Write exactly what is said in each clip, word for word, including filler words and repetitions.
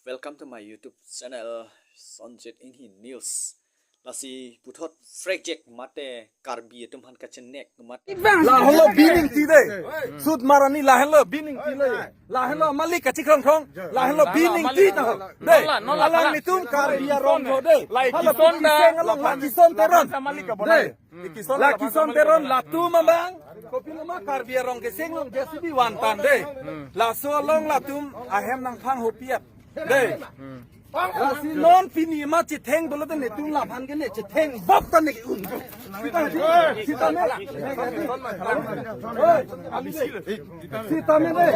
Welcome to my YouTube channel, Sonjit Inghi News. Lasi puthot frekjek mate Karbi atum aphan kachenek mate. Lahelo bining ti dei. Sut marani lahelo bining ti dei. Lahelo malik kachikrong krong. Lahelo bining ti ta. Dei. Nola, nola, alanglitum Karbi arong tho dei. Lahelo Kison ta kiseng along la Kison Teron. Dei. La Kison Teron latum abang. Kopiloma Karbi arong keseng along J C B van tan dei. Laso along latum ahem nangphang hopiat. Dei. Lasi non pini ma chetheng dolo te netum laphan ke ne chetheng bok ta ne un. Sita, sita me. Oi, kali dei. Sita me dei.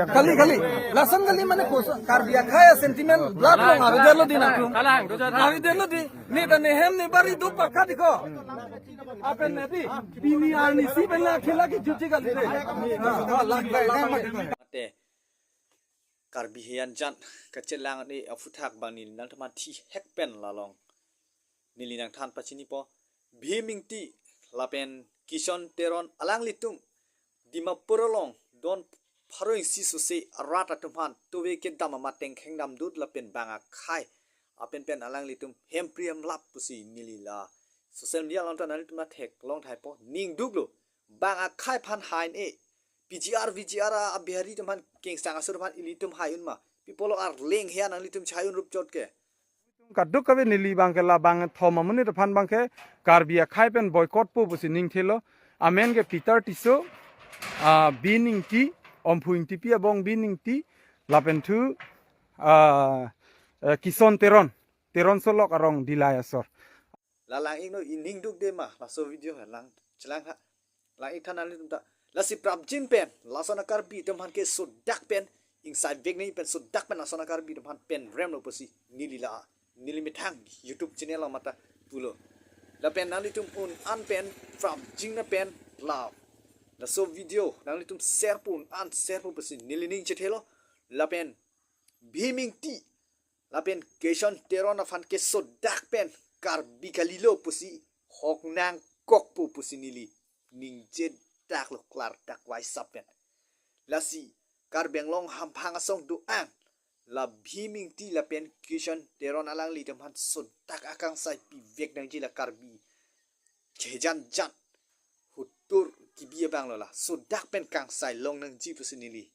Kali, kali. Lason kali mane koson Karbi akhai sentiment blood long avedetlo di natum. Avedetlo di. Ne ta ne hem ne bari do pakha di ko. Apen ne di. Pini arnisi pen la khela ke juji kali dei. Ha, ha, lak, lak, lak. Mate Karbi Heyan Jan kachelang ni aphuthak bang neli nangthan thihek pen la along neli nangthan pachinipo. Bhim Ingti lapen Kison Teron alanglitum Dimapur along don pharo isi sose arat atum aphan tove kedam amat tengkheng damdut lapen bang akhai apen pen alanglitum hempri hemlap pusi neli la social media along ta nanglitum ta theklong thaipo, ning duklo. Bang akhai aphan hai-un-e. P G R, V G R a, a Bihari atum aphan kengsang asor aphan ilitum hai-un ma? Pi apotlo arleng he-an nanglitum chehai-un rup chot ke? Kadokave neli bang ke la bangthom amonit aphan bang ke Karbi akhai pen boycott po pusi ning thelo. Amen ke Peter Tisso, ah, Bin Ingti, Omphu Ingtipi abong Bin Ingti, lapen thu, ah, eh, Kison Teron, Teron Solok arong Dillai asor. La lang-iknon, ining dukde ma laso video he, lang chelang ha. Lang-iktha nanglitum ta. Lasi prapjin pen lason a-Karbi atum aphan ke sodak pen ingsai vek nangji pen sodak pen lason a-Karbi atum aphan pen remlo pusi neli la, neli methang YouTube channel along mate pulo. Lapen nanglitum un-an pen prapjin na pen la, laso video nanglitum share po, un-an share po pusi neli ning chethelo. Lapen Bhim Ingti lapen Kison Teron aphan ke sodak pen Karbi kalilo pusi hok nangkokpo pusi neli ningje daklo klardak waisap pen. Lasi Karbi Anglong hamphang asong do-an la Bhim Ingti lapen Kison Teron alanglitum aphan sodak akangsai pivek nangji, la Karbi kejanjan hutur kibi abang lo, la sodak pen kangsai long nangji pusi neli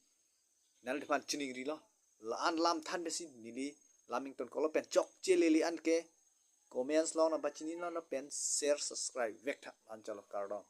nanglitum aphan chiningrilo. La-an lam than pensi neli lam ingtonkoklo pen chokche lele an ke comments along nangpachini lo, lapen share, subscribe vektha, anchalo, kardom.